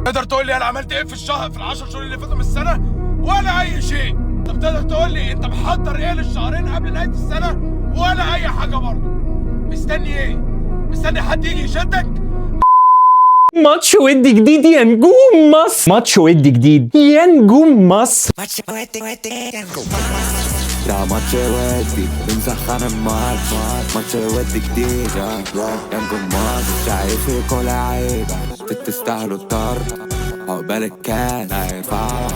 تقدر تقول لي انا عملت ايه في الشهر، في العشر شهور اللي فاتوا من السنة؟ ولا اي شيء. طب تقدر تقول لي انت محضر ايه للشهرين قبل نهاية السنة؟ ولا اي حاجة برضه. مستني ايه؟ مستني حد يجي يشدك؟ ماتش ودي جديد يا نجوم مصر، ماتش ودي جديد يا نجوم مصر. ده ماتش ودي، بنسخن الماتش. ماتش ودي جديد يا نجوم مصر. شايف كل لعيبة تستاهلوا الطرد، عقبال الكاس هيرفعوا.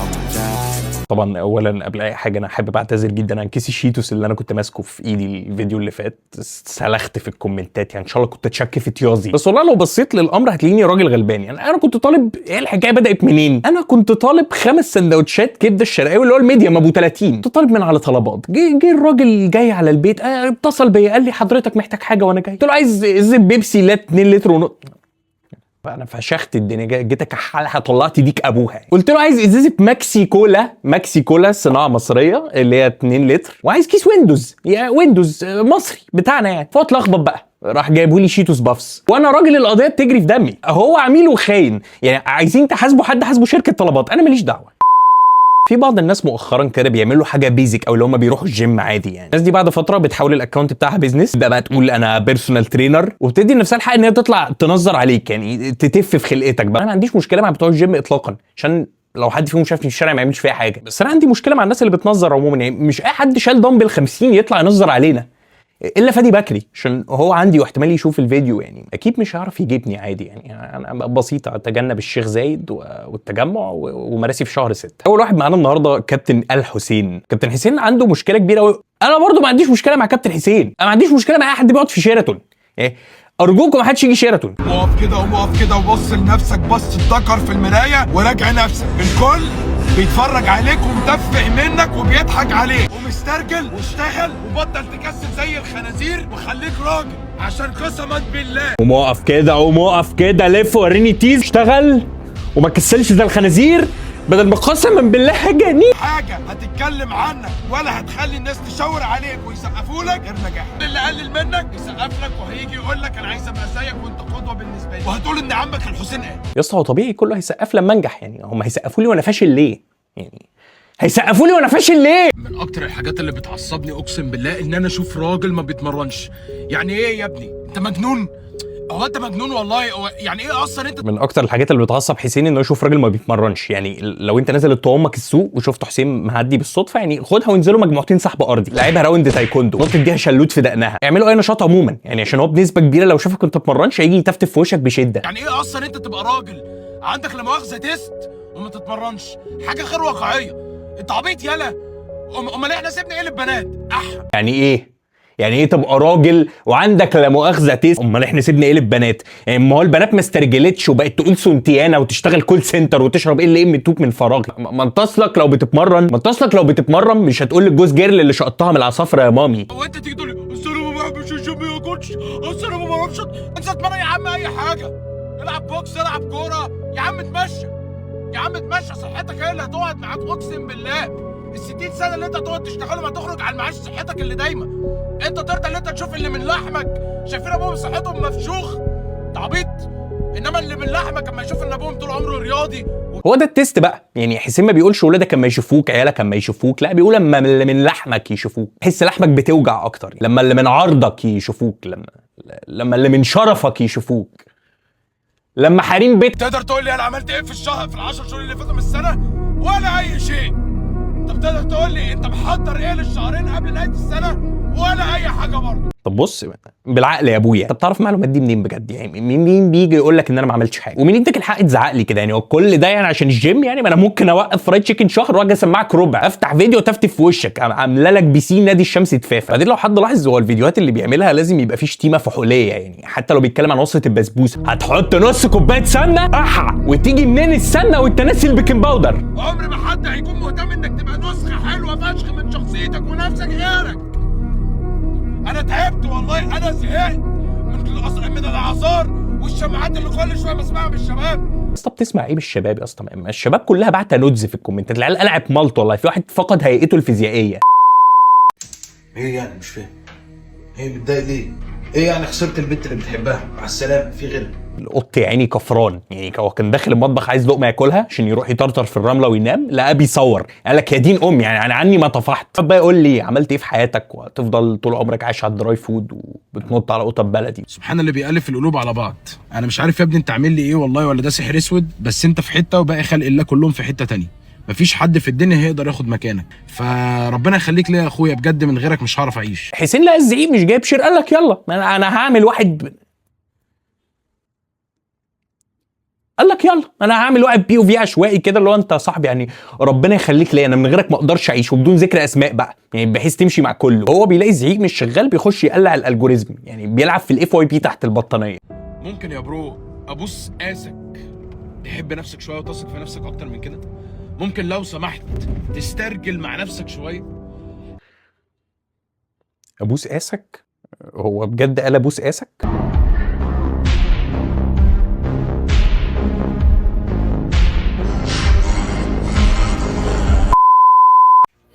طبعا اولا قبل اي حاجة انا حابب اعتذر جدا عن كيس الشيتوس اللي انا كنت ماسكه في ايدي الفيديو اللي فات. سلخت في الكومنتات، يعني ان شاء الله كنت اتشك في طيازي، بس والله لو بصيت للامر هتلاقيني راجل غلبان. يعني انا كنت طالب ايه؟ الحكاية بدات منين؟ انا كنت طالب 5 سندوتشات كبده الشرقاوي اللي هو ال medium ابو 30، كنت طالب من على طلبات. جه الراجل جاي على البيت، اتصل بيا قال لي حضرتك محتاج حاجة وانا جاي؟ قلت له عايز ازازة بيبسي لا 2 لتر ونص. انا فشخت الدنيا، جيت اكحلها طلعت ديك ابوها. قلت له عايز ازازة ماكسي كولا، ماكسي كولا صناعة مصرية اللي هي 2 لتر، وعايز كيس ويندوز، يا ويندوز مصري بتاعنا يعني. فهو اتلخبط بقى، راح جايبه لي شيتوس بافس. وانا راجل القضية بتجري في دمي، هو عميل وخاين، يعني عايزين تحاسبوا حد حاسبوا شركة طلبات، انا ماليش دعوه. في بعض الناس مؤخرا كده بيعملوا حاجة basic او اللي هم بيروحوا الجيم عادي، يعني الناس دي بعد فترة بتحول ال account بتاعها business، تبدا بقى تقول انا personal trainer، وبتدي لنفسها الحق ان هي تطلع تنظر عليك، يعني تتف في خلقتك بقى. انا ما عنديش مشكلة مع بتوع الجيم اطلاقا، عشان لو حد فيهم شافني في الشارع ما يعملش فيها حاجه، بس انا عندي مشكلة مع الناس اللي بتنظر عموما. يعني مش اي حد شال دمبل 50 يطلع ينظر علينا، الا فادي بكري عشان هو عندي واحتمال يشوف الفيديو، يعني اكيد مش هيعرف يجيبني عادي. يعني انا بسيطه، اتجنب الشيخ زايد والتجمع ومراسي في شهر 6. اول واحد معانا النهارده كابتن الحسين. كابتن حسين عنده مشكلة كبيرة قوي. انا برضو ما عنديش مشكلة مع كابتن حسين، انا ما عنديش مشكلة مع اي حد بيقعد في شيراتون. يعني ارجوكم ما حدش يجي شيراتون. اقف كده، قوم اقف كده وبص لنفسك بص الذكر في المراية وراجع نفسك. الكل بيتفرج عليك ومتفق منك وبيضحك عليك، ومسترجل واشتغل وبطل تكسل زي الخنازير وخليك راجل، عشان قسما بالله قوم اقف كده، قوم اقف كده، لف وريني تيز، اشتغل وما تكسلش زي الخنازير، بدل ما قسما بالله حاجة. حاجة هتتكلم عنك ولا هتخلي الناس تشاور عليك ويسقفوا لك غير نجاح. اللي قلل منك يسقف لك وهيجي يقول لك انا عايز ابقى زيك وانت قدوة بالنسبة لي، وهتقول ان عمك الحسين قال. يا اسطى هو طبيعي كله هيسقف لما انجح، يعني هم هيسقفوا لي وانا فاشل ليه؟ يعني هيسقفوا لي وانا فاشل ليه؟ من اكتر الحاجات اللي بتعصبني اقسم بالله ان انا اشوف راجل ما بيتمرنش. يعني ايه يا ابني؟ انت مجنون؟ هو انت مجنون والله؟ هو يعني ايه اصلا انت؟ من اكتر الحاجات اللي بتعصب حسين انه يشوف راجل ما بيتمرنش. يعني لو انت نازل امك السوق وشفت حسين معدي بالصدفه، يعني خدها وانزلوا مجموعتين سحب ارضي، لعبها round تايكوندو، نط اديها شلوت في دقنها، اعملوا اي نشاط عموما، يعني عشان هو بنسبة كبيرة لو شافك انت بتتمرنش هيجي يتفتف في وشك بشده. يعني ايه اصلا انت تبقى راجل عندك لا مؤاخذة تيست وما تتمرنش؟ حاجة غير واقعيه. انت عبيط يالا. امال احنا سيبنا ايه للبنات؟ اح. يعني ايه؟ يعني ايه تبقى راجل وعندك لا مؤاخذة تيست؟ امال احنا سيبنا ايه للبنات؟ يعني ما هو البنات ما استرجلتش وبقت تقول سونتيانا وتشتغل call center وتشرب ال ام توب من فراغ. ما انت اصلك لو بتتمرن، ما انت اصلك لو بتتمرن مش هتقول لل goose girl اللي شقطتها من العصافره يا مامي. وانت تيجي تقول لي اصل انا ما بحبش الجيم يا coach، اصل انا ما بعرفش. انت اتمرن يا عم اي حاجه، العب box، العب كورة يا عم، اتمشى يا عم اتمشى، صحتك هي اللي هتقعد معاك اقسم بالله. ال 60 سنة اللي انت هتقعد تشتغلهم هتخرج على المعاش صحتك اللي دايما. انت ترضى ان انت تشوف اللي من لحمك شايفين ابوهم صحتهم مفشوخ؟ انت عبيط. انما اللي من لحمك اما يشوف ان ابوهم طول عمره رياضي. هو ده التيست بقى. يعني حسين ما بيقولش ولادك اما يشوفوك، عيالك اما يشوفوك، لا بيقول اما اللي من لحمك يشوفوك. تحس لحمك بتوجع اكتر لما اللي من عرضك يشوفوك، لما اللي من شرفك يشوفوك، لما حريم بيت. تقدر تقول لي انا عملت ايه في الشهر، في العشر شهور اللي فاتوا من السنة؟ ولا اي شيء. طب تقدر تقول لي انت محضر ايه للشهرين قبل نهاية السنة؟ ولا اي حاجة برضه. طب بص بالعقل يا ابويا، طب تعرف المعلومات دي منين بجد؟ يعني مين بيجي يقول لك ان انا ما عملتش حاجة؟ ومين اداك الحق تزعق لي كده؟ يعني هو كل ده يعني عشان الجيم؟ يعني ما انا ممكن اوقف fried chicken شهر واجي اسمعك ربع، افتح فيديو تفتف في وشك، عامله لك بيسين نادي الشمس تفافه. بعدين لو حد لاحظ هو الفيديوهات اللي بيعملها لازم يبقى فيه شتيمه فحوليه، يعني حتى لو بيتكلم عن وصفه البسبوسه هتحط نص كوباية سمنه احا، وتيجي منين السمنة وانت ناسي ال baking powder؟ عمر ما حد هيكون مهتم انك تبقى نسخه حلوة فشخ من شخصيتك ونفسك غيرك. انا تعبت والله، انا زهقت من الاعذار والشماعات اللي كل شوية بسمعها من الشباب. يا اسطى بتسمع ايه بالشباب يا اسطى؟ ما الشباب كلها بعت nudes في الكومنتات، العيال قلعت مالط والله، في واحد فقد هيئته الفيزيائية. ايه يعني؟ مش فاهم ايه متضايق ليه؟ ايه يعني خسرت البنت اللي بتحبها؟ مع السلامه، في غيرها. القط يا عيني كفران، يعني هو كان داخل المطبخ عايز لقمة ياكلها عشان يروح يطرطر في الرملة وينام، لقاه بيصور، قال لك يا دين امي يعني انا عني ما طفحت. بقى يقول لي عملت ايه في حياتك وتفضل طول عمرك عايش على ال dry food وبتنط على قطط بلدي. سبحان اللي بيألف القلوب على بعض. انا مش عارف يا ابني انت عامل لي ايه والله، ولا ده سحر اسود، بس انت في حتة وباقي خلق الله كلهم في حتة تانية. مفيش حد في الدنيا هيقدر ياخد مكانك، فربنا يخليك ليا يا اخويا، بجد من غيرك مش هعرف اعيش. حسين لقى الزعيق مش جايب share، قال لك يلا انا هعمل واحد، قال لك يلا انا هعمل واحد POV عشوائي كده، اللي هو انت يا صاحبي يعني ربنا يخليك ليا، انا من غيرك ما اقدرش اعيش، وبدون ذكر اسماء بقى يعني بحيث تمشي مع كله. هو بيلاقي الزعيق مش شغال بيخش يقلع ال algorithm، يعني بيلعب في ال FYP تحت البطانيه. ممكن يا bro ابوس قاسك تحب نفسك شوية وتثق في نفسك اكتر من كده؟ ممكن لو سمحت تسترجل مع نفسك شوية؟ ابوس قاسك؟ هو بجد قال ابوس قاسك؟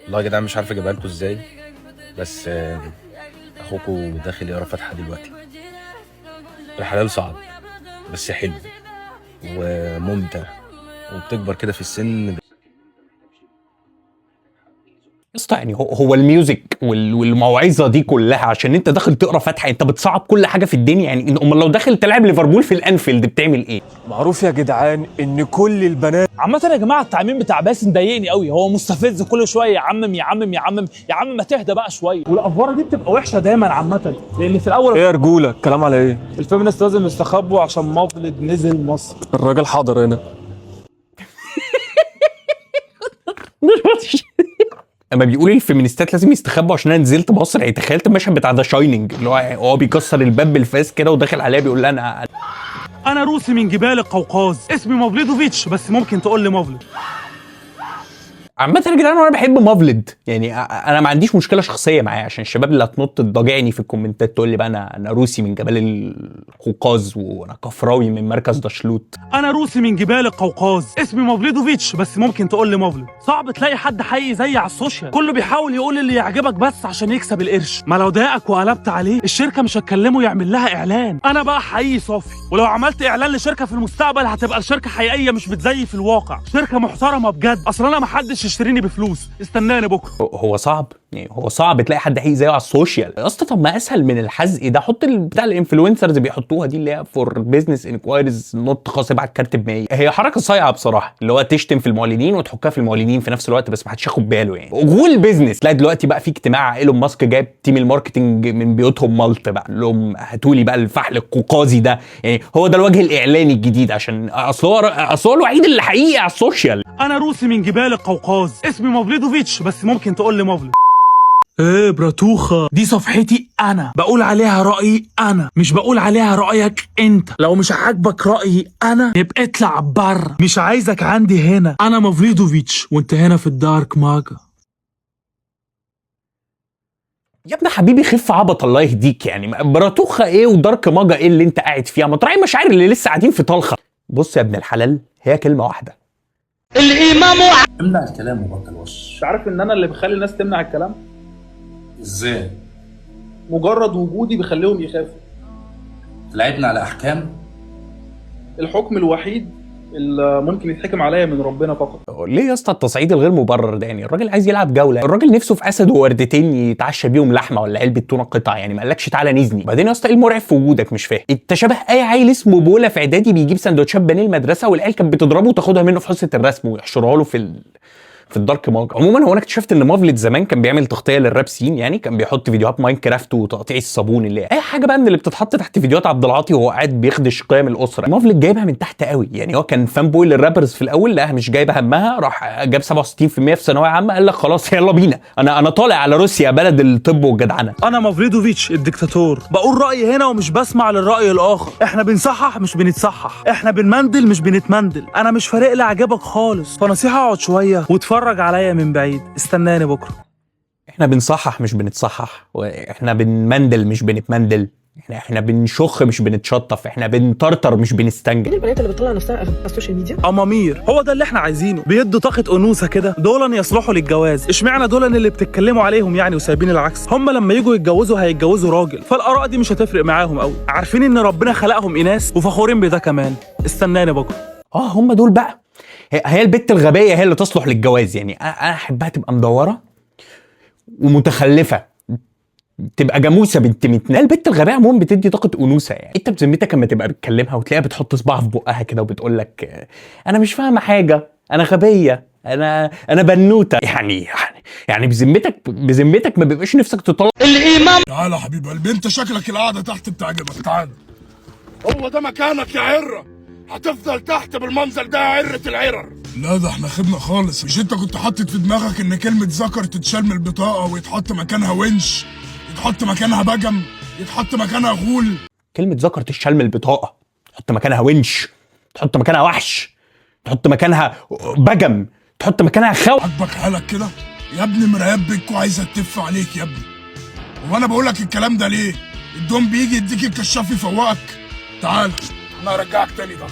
والله يا جدعان مش عارف اجيبها لكم ازاي، بس اخوكم داخل يقرا فاتحة دلوقتي. الحلال صعب بس حلو وممتع، وبتكبر كده في السن. يا اسطى يعني هو ال music والموعظة دي كلها عشان انت داخل تقرا فاتحة، انت بتصعب كل حاجة في الدنيا يعني. امال لو داخل تلعب ليفربول في الانفيلد بتعمل ايه؟ معروف يا جدعان ان كل البنات عامة يا جماعة التعميم بتاع باسم ضايقني قوي، هو مستفز كل شوية يعمم يعمم يعمم، يا عم ما تهدى بقى شوية. والافوره دي بتبقى وحشة دايما عامة، لان في الاول ايه يا رجوله الكلام على ايه؟ ال feminist لازم يستخبوا عشان مافلد نزل مصر. الراجل حاضر هنا. اما بيقول ال feministات لازم يستخبوا عشان انا نزلت مصر، يعني تخيلت المشهد بتاع The Shining اللي هو بيكسر الباب بالفاس كده وداخل عليها بيقول لها انا روسي من جبال القوقاز، اسمي مافليدوفيتش بس ممكن تقول لي مافلد. عامة يا جدعان انا بحب مافلد، يعني انا ما عنديش مشكلة شخصية معاه، عشان الشباب اللي هتنط تضاجعني في ال commentات تقول لي بقى انا روسي من جبال القوقاز وانا كفراوي من مركز دشلوت. انا روسي من جبال القوقاز، اسمي مافليدوفيتش بس ممكن تقول لي مافلد. صعب تلاقي حد حقيقي زيي على ال social، كله بيحاول يقول اللي يعجبك بس عشان يكسب القرش، ما لو ضايقك وقلبت عليه الشركة مش هتكلمه يعمل لها اعلان. انا بقى حقيقي صافي، ولو عملت اعلان لشركة في المستقبل هتبقى الشركة حقيقية مش بتزيف الواقع، شركة محترمه بجد، اصل انا محدش يشتريني بفلوس. استناني بكره. هو صعب يعني، هو صعب تلاقي حد حقيقي زيه على ال social يا اسطى. طب ما اسهل من الحزق ده، حط بتاع ال influencers بيحطوها دي اللي هي for business inquiries، نط خاص ابعت كارت ب 100. هي حركة صايعه بصراحة، اللي هو تشتم في المعلنين وتحكها في المعلنين في نفس الوقت، بس ما حدش ياخد باله يعني. غول business. لا دلوقتي بقى في اجتماع ايلون ماسك جايب team ال marketing من بيوتهم مالط بقى، لهم هاتوا لي بقى الفحل القوقازي ده، يعني هو ده الوجه الاعلاني الجديد، عشان اصل هو الوحيد اللي حقيقي على ال social. انا روسي من جبال القوقاز، اسمي مافليدوفيتش بس ممكن تقول لي مافلد. ايه براتوخة، دي صفحتي انا، بقول عليها رأيي انا، مش بقول عليها رأيك انت. لو مش عاجبك رأيي انا يبقى اطلع بره، مش عايزك عندي هنا. انا مافليدوفيتش وانت هنا في ال dark MAGA. يا ابن حبيبي خف عبط الله يهديك، يعني براتوخة ايه و dark MAGA ايه اللي انت قاعد فيها؟ ما تراعي مشاعر اللي لسه قاعدين في طلخه. بص يا ابن الحلال، هي كلمة واحدة. امنع الكلام وبطل وش. مش عارف ان انا اللي بخلي الناس تمنع الكلام؟ ازاي؟ مجرد وجودي بيخليهم يخافوا. لعبنا على احكام. الحكم الوحيد اللي ممكن يتحكم عليا من ربنا فقط. ليه يا اسطى التصعيد الغير مبرر ده؟ يعني الراجل عايز يلعب جولة، الراجل نفسه في اسد ووردتين يتعشى بيهم لحمه ولا علبة تونه قطع، يعني ما قالكش تعالى نزني. بعدين يا اسطى ايه المرعب في وجودك؟ مش فاهم. انت شبه اي عيل اسمه بولا في اعدادي بيجيب سندوتشات بانيه المدرسة والعيال كانت بتضربه وتاخدها منه في حصة الرسم ويحشرها له في ال dark MAGA. عموما هو انا اكتشفت ان مافلت زمان كان بيعمل تغطيه لل rap scene، يعني كان بيحط فيديوهات Minecraft وتقطيع الصابون، اللي اي حاجة بقى من اللي بتتحط تحت فيديوهات عبد العاطي وهو قاعد بيخدش قيم الاسرة. مافلت جايبها من تحت قوي، يعني هو كان fanboy لل rappers في الاول، لا مش جايبه همها، راح جاب 67% في ثانوية عامة، قال لك خلاص يلا بينا، انا طالع على روسيا بلد الطب والجدعنه. انا مافليدوفيتش الدكتاتور، بقول رايي هنا ومش بسمع للراي الاخر. احنا بنصحح مش بنتصحح، احنا بنمندل مش بنتمندل. انا مش فارق لي عجبك خالص، فنصيحه اقعد شوية واتفرج عليا من بعيد. استناني بكره. احنا بنصحح مش بنتصحح، واحنا بنمندل مش بنتمندل. احنا بنشخ مش بنتشطف، احنا بنطرطر مش بنستنجد. مين البنات اللي بتطلع نفسها على ال social media؟ امامير، هو ده اللي احنا عايزينه، بيدوا طاقة انوثه كده، دولا يصلحوا للجواز. اشمعنى دولا اللي بتتكلموا عليهم يعني وسايبين العكس؟ هم لما يجوا يتجوزوا هيتجوزوا راجل، فالاراء دي مش هتفرق معاهم قوي. عارفين ان ربنا خلقهم اناث وفخورين بده كمان. استناني بكره. هم دول بقى، هي البت الغبية هي اللي تصلح للجواز. يعني انا احبها تبقى مدورة ومتخلفه، تبقى جاموسه بنت متنا. البت الغبية عموما بتدي طاقة انوثه. يعني انت بذمتك اما تبقى بتكلمها وتلاقيها بتحط صباعها في بقها كده وبتقول لك انا مش فاهمه حاجة، انا غبية، انا بنوته، يعني بذمتك ما بيبقاش نفسك تطلع. تعالى يا حبيب قلبي، انت شكلك القعدة تحت بتعجبك. تعالى، هو ده مكانك يا عره، هتفضل تحت بالمنظر ده يا عره العرر. لا ده احنا خدنا خالص. مش انت كنت حاطط في دماغك ان كلمة ذكر تتشال من البطاقة ويتحط مكانها ونش، يتحط مكانها بجم، يتحط مكانها غول؟ كلمة ذكر تشال من البطاقة، تحط مكانها ونش، تحط مكانها وحش، تحط مكانها بجم، تحط مكانها خو. عاجبك حالك كده يا ابني؟ مرايات بيتكو عايزه تتف عليك يا ابني. هو انا بقول لك الكلام ده ليه؟ الدوم بيجي يديك الكشاف يفوقك. تعال انا هرجعك تاني، ده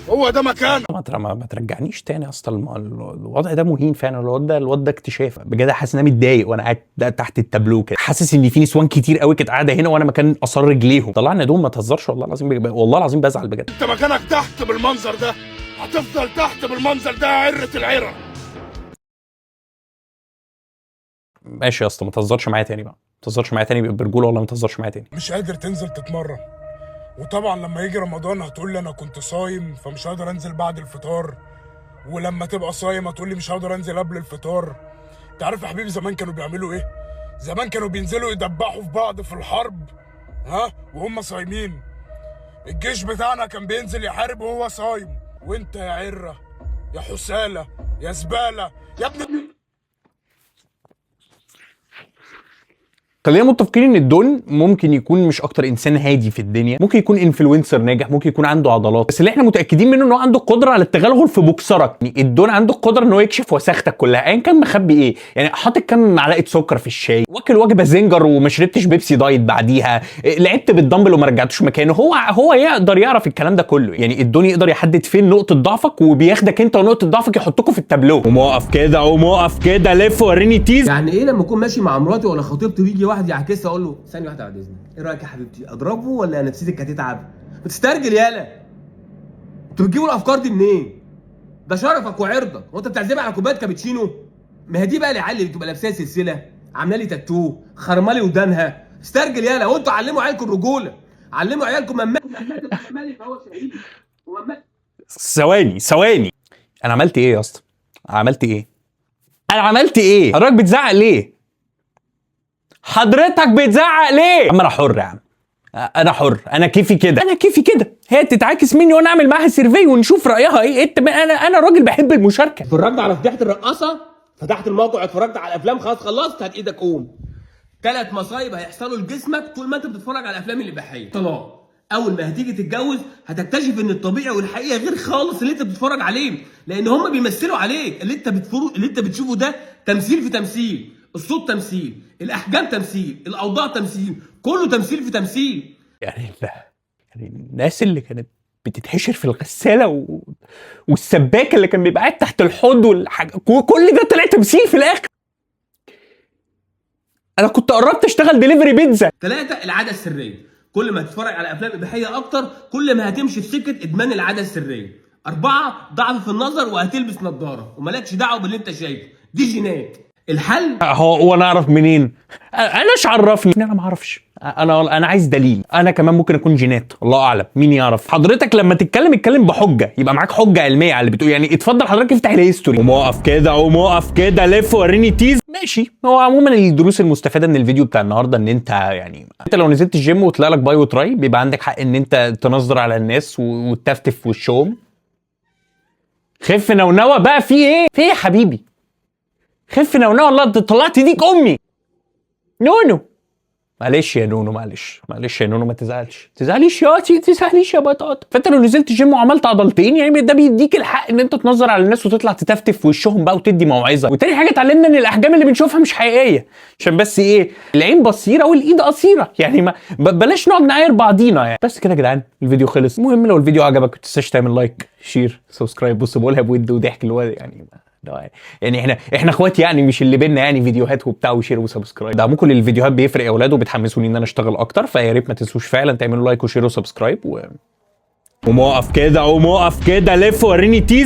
هو ده مكانك. ما ترجعنيش تاني يا اسطى. الوضع ده مهين فعلا. الوضع ده اكتشاف بجد. حاسس ان انا متضايق وانا قاعد تحت التابلو كده، حاسس ان في نسوان كتير قوي كانت قاعدة هنا وانا مكان اثار رجليهم. طلعنا دوم، ما تهزرش والله العظيم، والله العظيم بزعل بجد. انت مكانك تحت بالمنظر ده، هتفضل تحت بالمنظر ده يا عره العرر. ماشي يا اسطى، ما تهزرش معايا تاني بقى، ما تهزرش معايا تاني برجوله، والله ما تهزرش معايا تاني. مش قادر تنزل تتمرن، وطبعا لما يجي رمضان هتقول لي انا كنت صايم فمش هقدر انزل بعد الفطار، ولما تبقى صايم هتقول لي مش هقدر انزل قبل الفطار. انت عارف يا حبيبي زمان كانوا بيعملوا ايه؟ زمان كانوا بينزلوا يدبحوا في بعض في الحرب، ها، وهم صايمين. الجيش بتاعنا كان بينزل يحارب وهو صايم، وانت يا عره يا حساله يا زبالة يا ابن. خلينا متفقين ان الدون ممكن يكون مش اكتر انسان هادي في الدنيا، ممكن يكون influencer ناجح، ممكن يكون عنده عضلات، بس اللي احنا متاكدين منه ان هو عنده قدره على التغلغل في بوكسرك. يعني الدون عنده القدرة ان هو يكشف وساختك كلها ايا كان مخبي ايه. يعني حاطط كام معلقه سكر في الشاي، واكل وجبة زنجر وما شربتش بيبسي diet بعديها، لعبت بالدمبل وما رجعتوش مكانه، هو يقدر يعرف الكلام ده كله. يعني الدون يقدر يحدد فين نقطة ضعفك وبياخدك انت ونقطة ضعفك يحطكوا في التابلو. قوم اقف كده، قوم اقف كده، لف وريني تيز. يعني ايه لما اكون ماشي مع مراتي ولا خطيبتي ويجي واحد يعكسها اقول له ثانية واحدة بعد اذنك، ايه رايك يا حبيبتي اضربه ولا نفسيتك هتتعب؟ بتسترجل يالا، انتوا بتجيبوا الافكار دي منين؟ ده شرفك وعرضك، وانت بتعزمها على كوباية كابتشينو؟ ما هي دي بقى العيال اللي بتبقى لابسه سلسلة، عامله لي تاتو، خرمالي ودانها. استرجل يالا، وانتوا علموا عيالكم الرجولة، علموا عيالكم فهو شهيد. ثواني، انا عملت ايه يا اسطى؟ عملت ايه؟ انا عملت ايه؟ حضرتك بتزعق ليه؟ حضرتك بتزعق ليه؟ اما انا حر يا عم، انا حر، انا كيفي كده، انا كيفي كده. هي تتعاكس مني وانا اعمل معاها survey ونشوف رايها ايه. انت انا راجل بحب المشاركة. اتفرجت على فضيحة الرقاصه، فتحت الموقع اتفرجت على الافلام، خلاص خلصت، هات ايدك قوم. 3 مصايب هيحصلوا لجسمك طول ما انت بتتفرج على الافلام الاباحية. طلاق، اول ما هتيجي تتجوز هتكتشف ان الطبيعي والحقيقة غير خالص اللي انت بتتفرج عليه، لان هم بيمثلوا عليك. اللي انت بتشوفه ده تمثيل في تمثيل، الصوت تمثيل، الاحجام تمثيل، الاوضاع تمثيل، كله تمثيل في تمثيل. يعني الناس اللي كانت بتتحشر في الغسالة والسباك اللي كان بيبقى قاعد تحت الحوض والحاجة، كل ده طلع تمثيل في الاخر. انا كنت قربت اشتغل دليفري بيتزا. 3 العادة السرية، كل ما تتفرج على افلام اباحية اكتر كل ما هتمشي في سكة ادمان العادة السرية. 4 ضعف في النظر وهتلبس نظاره ومالكش دعوه باللي انت شايفه، دي جينات. الحل هو انا اعرف منين؟ انا ايش عرفني؟ انا ما اعرفش، انا عايز دليل. انا كمان ممكن اكون جينات، الله اعلم، مين يعرف. حضرتك لما تتكلم اتكلم بحجة، يبقى معاك حجه علمية على اللي بتقول. يعني اتفضل حضرتك افتح ال history، قوم اقف كده، قوم اقف كده، لف وريني تيز. ماشي. هو عموما الدروس المستفادة من الفيديو بتاع النهارده ان انت يعني انت لو نزلت الجيم وطلع لك bi و tri بيبقى عندك حق ان انت تنظر على الناس وتفتف في وشهم. خف نونوه بقى، في ايه؟ في ايه يا حبيبي؟ خف نونوه، والله انت طلعت ديك امي نونو. معلش يا نونو، معلش معلش يا نونو، ما تزعلش، تزعليش يا تزعليش يا بطاطا. فانت لو نزلت الجيم وعملت عضلتين يعني ده بيديك الحق ان انت تنظر على الناس وتطلع تتفتف في وشهم بقى وتدي موعظة. وتاني حاجة اتعلمنا ان الاحجام اللي بنشوفها مش حقيقية، عشان بس ايه، العين بصيرة والايد قصيرة، يعني ما بلاش نقعد نعاير بعضينا يعني. بس كده يا جدعان الفيديو خلص. المهم لو الفيديو عجبك ما تنساش تعمل like، share، subscribe. بص بقولها بود وضحك اللي هو يعني يعني احنا اخوات يعني، مش اللي بينا يعني فيديوهات وبتاع و share و subscribe. دعمكم للفيديوهات بيفرق يا اولاد وبتحمسوني ان انا اشتغل اكتر، فيا ريت ما تنسوش فعلا تعملوا like و share و subscribe. وموقف كده وموقف كده، لف وريني تيز.